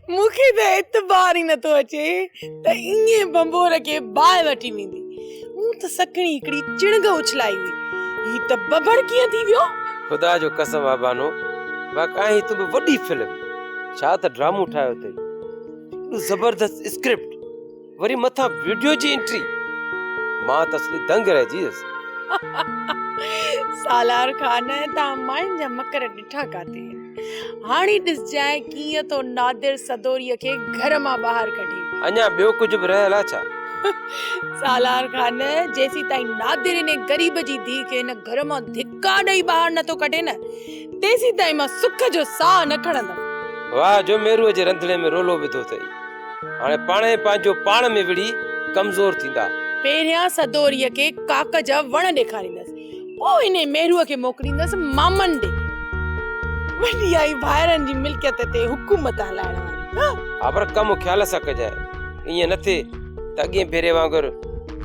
مون کي ته اعتبار ئي نٿو اچي ته ائين ڀنڀور کي باهه وٺي ويندي. مون ته سکڻي هڪڙي چڻگ اڇلائي هئي. هي ته ڀڀڙ ڪيئن ٿي ويو؟ خدا جو قسم آ بانو، واقعي هي تون به وڏي فلم. ڇا ته ڊرامو ٺاهيو اٿئي. ايڏو زبردست اسڪرپٽ. وري مٿان وڊيو جي انٽري. مان ته اصلي دنگ رهجي ويس. سالار خان تان ماين جا مڪر ڏٺا ڪاتي. هاڻي ڏسجانء ڪيئن ٿو نادر سدوريء کي گهر مان ٻاهر ڪڍي. اڃا ٻيو ڪجهه به رهيل آ ڇا؟ سالار خان جيسيتائين نادر انهي غريب جي ڌيء کي هن گهر مان ڌڪا ڏئي ٻاهر نٿو ڪڍي نه تيسيتائين مان سک جو ساهه نه کڻندم. واهه جو ميروء جي رنڌڻي ۾ رولو وڌو اٿئي. هاڻي پاڻهي پنهنجو پاڻ ۾ وڙهي ڪمزور ٿيندا. پهريان سدوريء کي ڪاڪ جا وڻ ڏيکاريندس، پوء انهي ميروء کي موڪليندس مامن ڏي. وڏي آئي ڀائرن جي ملڪيت تي حڪومت هلائڻ واري. ها. ها پر ڪم خيال سان ڪجانء، ائين نه ٿئي ته اڳئين ڀيري وانگر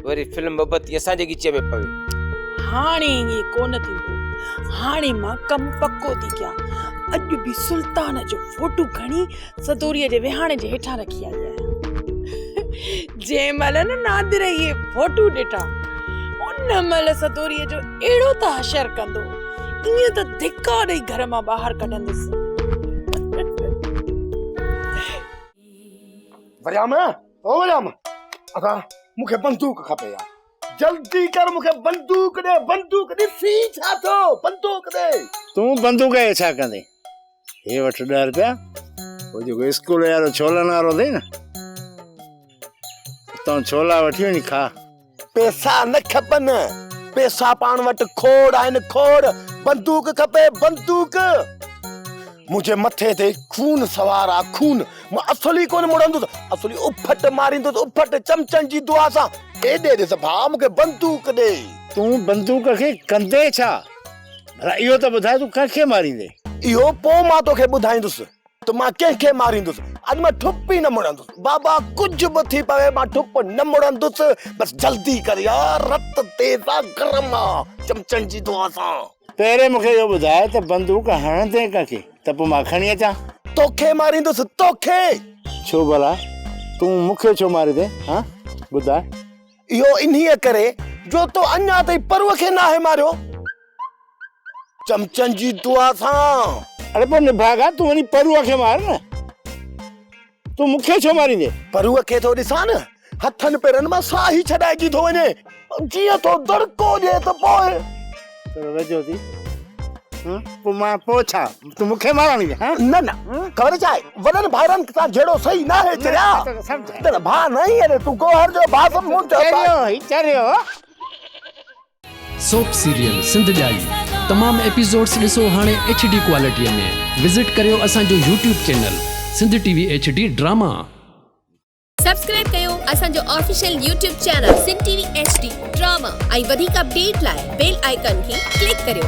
وري فلم ٻه بتي اسان جي ڳچيء ۾ پوي. هاڻي ائين ڪونه ٿيندو. هاڻي مان ڪم پڪو ٿي ڪيان. اڄ به سلطان جو فوٽو کڻي سدوريء جي ويهاڻي جي هيٺان رکي آئي آهيان. جنهن مهل نه نادر اهي فوٽو ڏٺا، ان مهل سدوريء جو اهڙو ته حشر ڪندو، ائين ته ڌڪا ڏئي گهر مان ٻاهر ڪڍندس. وريام، او وريام، ادا مون کي بندوق کپي يار. جلدي ڪر مون کي بندوق ڏي، بندوق ڏسين ڇا ٿو، بندوق ڏي. تون بندوق جو ڇا ڪندين؟ هي وٺ ڏهه رپيا، هو جيڪو اسڪول وارو ڇولن وارو اٿئي نه، اتان ڇولا وٺي وڃي کاء. پيسا نه کپن، پيسا پاڻ وٽ کوڙ آهن کوڙ، بندوق کپي بندوق. منهنجي مٿي تي خون سوار آ خون، مان اصل ئي ڪونه مڙندس، اصل ئي اڦٽ ماريندس اڦٽ چمچن جي دعا سان. هيڏي ڏس ڀاء مون کي بندوق ڏي. تون بندوق کي ڪندين ڇا؟ ڀلا اهو ته ٻڌاء تون ڪنهن کي ماريندين؟ اهو پوء مان توکي ٻڌائيندس ته مان ڪنهن کي ماريندس. اڄ مان ٺپ ئي نه مڙندس. بابا ڪجهه به ٿي پوي مان ٺپ نه مڙندس. بس جلدي ڪر يار رت تيز آ گرم آ چمچن جي دعا سان. پهرين مون کي اهو ٻڌاء ته بندوق هڻندين ڪنهن کي ته پوء مان کڻي اچان. توکي ماريندس توکي. ڇو ڀلا تون مون کي ڇو ماريندين هان ٻڌاء. اهو انهيء ڪري جو تو اڃا تائين پروء کي ناهي ماريو. چمچن جي دعا سان. اڙي پوء نڀاڳا تون وڃي پروء کي مار نه. تون مون کي ڇو ماريندين؟ پروء کي ٿو ڏسان نه، هٿن پيرن مان ساهه ئي ڇڏائجي ٿو وڃي. جيئن ٿو دڙڪو ڏئي ته پوء. ٿورو ويجهو ٿي. پوء مان پوء ڇا؟ تون مون کي مارڻ ايندين؟ ها؟ نه نه، خبر ڇا آهي، وڏن ڀائرن سان جهيڙو صحيح ناهي چريا. نه نه ڀاء نه ائين نه، تون گوهر جو ڀاء سمجهه منهنجو ڀاء. چريو هي چريو. سوپ سيريل سنڌ ڄائي تمام ايپيسوڊس ڏسو هاڻي ايڇ ڊي ڪوالٽي ۾ وزٽ ڪريو اسان جو YouTube channel Sindh T V H D drama. Subscribe ڪيو اسان جو official YouTube channel Sindh T V H D drama ۽ وڌيڪ اپڊيٽ لاء بيل آئيڪان کي ڪلڪ ڪريو.